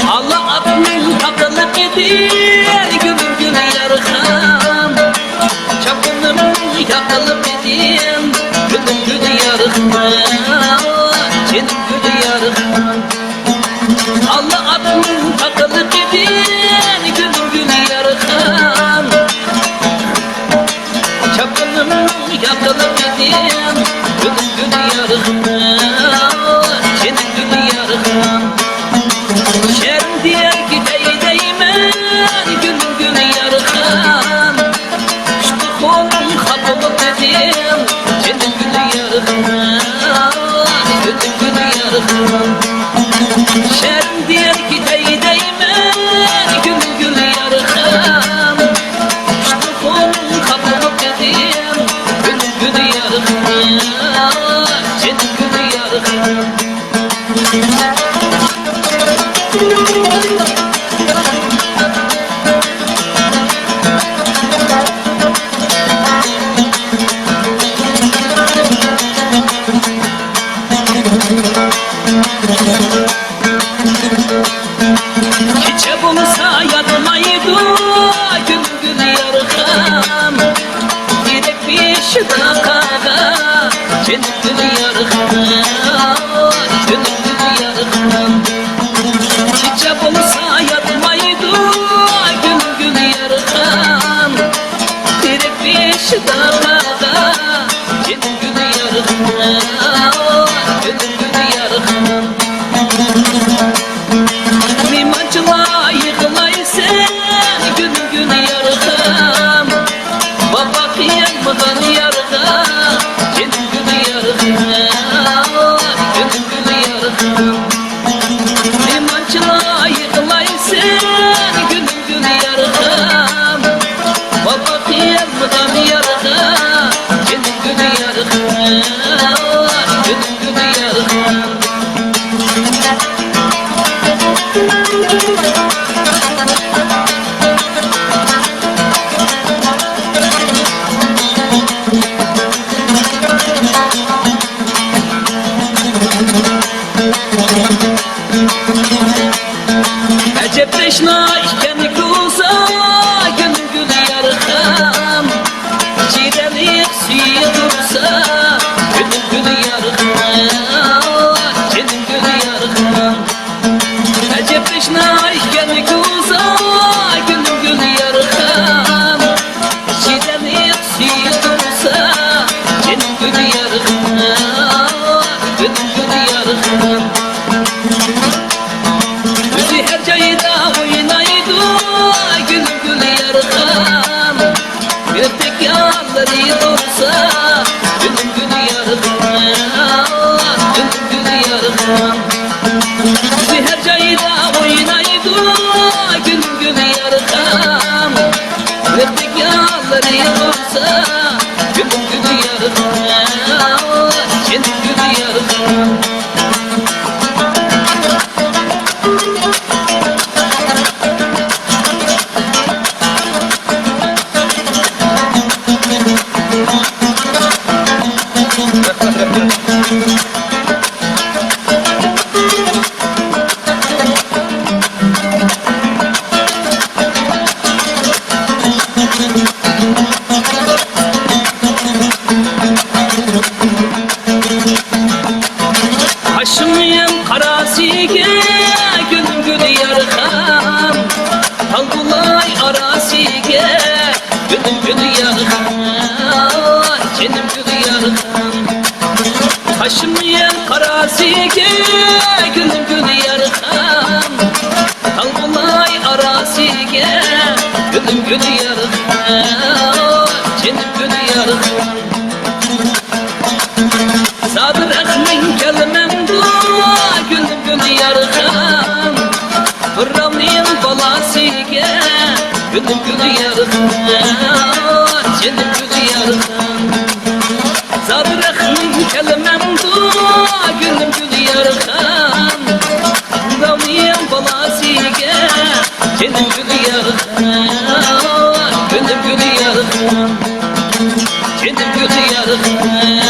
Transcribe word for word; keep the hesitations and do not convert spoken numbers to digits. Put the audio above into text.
ئالا ئاتنىڭ تاقىلىقىدىن گۈل گۈل يارخان، چاپىنىمنىڭ ياقىلىقىدىن گۈل گۈل يارخان، جېنىم گۈل يارخان. ئالا ئاتنىڭ تاقىلىقىدىن گۈل گۈل يارخان، چاپىنىمنىڭ ياقىلىقىدىن گۈل گۈل يارخان، جېنىم گۈل يارخان. شەرم دېيەر كېتەي دەيمەن گۈل گۈل يارخان، ئۇشتۇخۇن خاپىلىقىدىن جېنىم گۈل يارخان، گۈل گۈل يارخان. شەرم دېيەر كېتەي دەيمەن گۈل گۈل يارخان، ئۇشتۇخۇن خاپىلىقىدىن گۈل گۈل يارخان، جېنىم گۈل يارخان. كېچە بولسا ياتمايدۇ گۈل گۈل يارخان، تېرەك بېشىدا قالغان جېنىم گۈل يارخان، جېنىم گۈل يارخان. كېچە بولسا ياتمايدۇ گۈل گۈل يارخان، تېرەك بېشىدا قالغان جېنىم گۈل يارخان، جېنىم گۈل يارخان. نېمانچىلا يىغلايسەن گۈل گۈل يارخان، ۋاپا قىلمىغان يارغا جېنىم گۈل يارخان، جېنىم گۈل يارخان. نېمانچىلا يىغلايسەن گۈل گۈل يارخان، ۋاپا قىلمىغان يارغا جېنىم گۈل يارخان، جېنىم گۈل يارخان. ئەجەب تەشنا ئىكەن كوزا گۈل گۈل يارخان، چىرايلىق سۈيى تۇرسا گۈل گۈل يارخان، جېنىم گۈل يارخان. ئەجەب تەشنا ئىكەن كوزا گۈل گۈل يارخان، چىرايلىق سۈيى تۇرسا جېنىم گۈل يارخان، گۈل گۈل يارخان. ئۆزى ھەر جايدا ئوينايدۇ گۈل گۈل يارخان، ئۆردەك ياللىرى تۇرسا گۈل گۈل يارخان، گۈل گۈل يارخان. ئۆزى ھەر جايدا ئوينايدۇ گۈل گۈل يارخان، ئۆردەك ياللىرى تۇرسا گۈل گۈل يارخان، جېنىم گۈل يارخان. قاشىڭ قاراسىگە گۈل گۈل يارخان، تال بۇلاي ئاراسىگە گۈل گۈل يارخان، جېنىم گۈل يارخان. قاشىڭ قاراسىگە گۈل گۈل يارخان، تال بۇلاي ئاراسىگە گۈل گۈل يارخان، جېنىم گۈل يارخان. زادىراقنىڭ كەلمەمدۇ گۈل گۈل يارخان، بىراۋنىڭ بالاسىگە گۈل گۈل يارخان، جېنىم گۈل يارخان. زادىراقنىڭ كەلمەمدۇ گۈل گۈل يارخان، بىراۋنىڭ بالاسى كۆندۈم گۈل يارىغا، كۆندۈم گۈل يارىغا.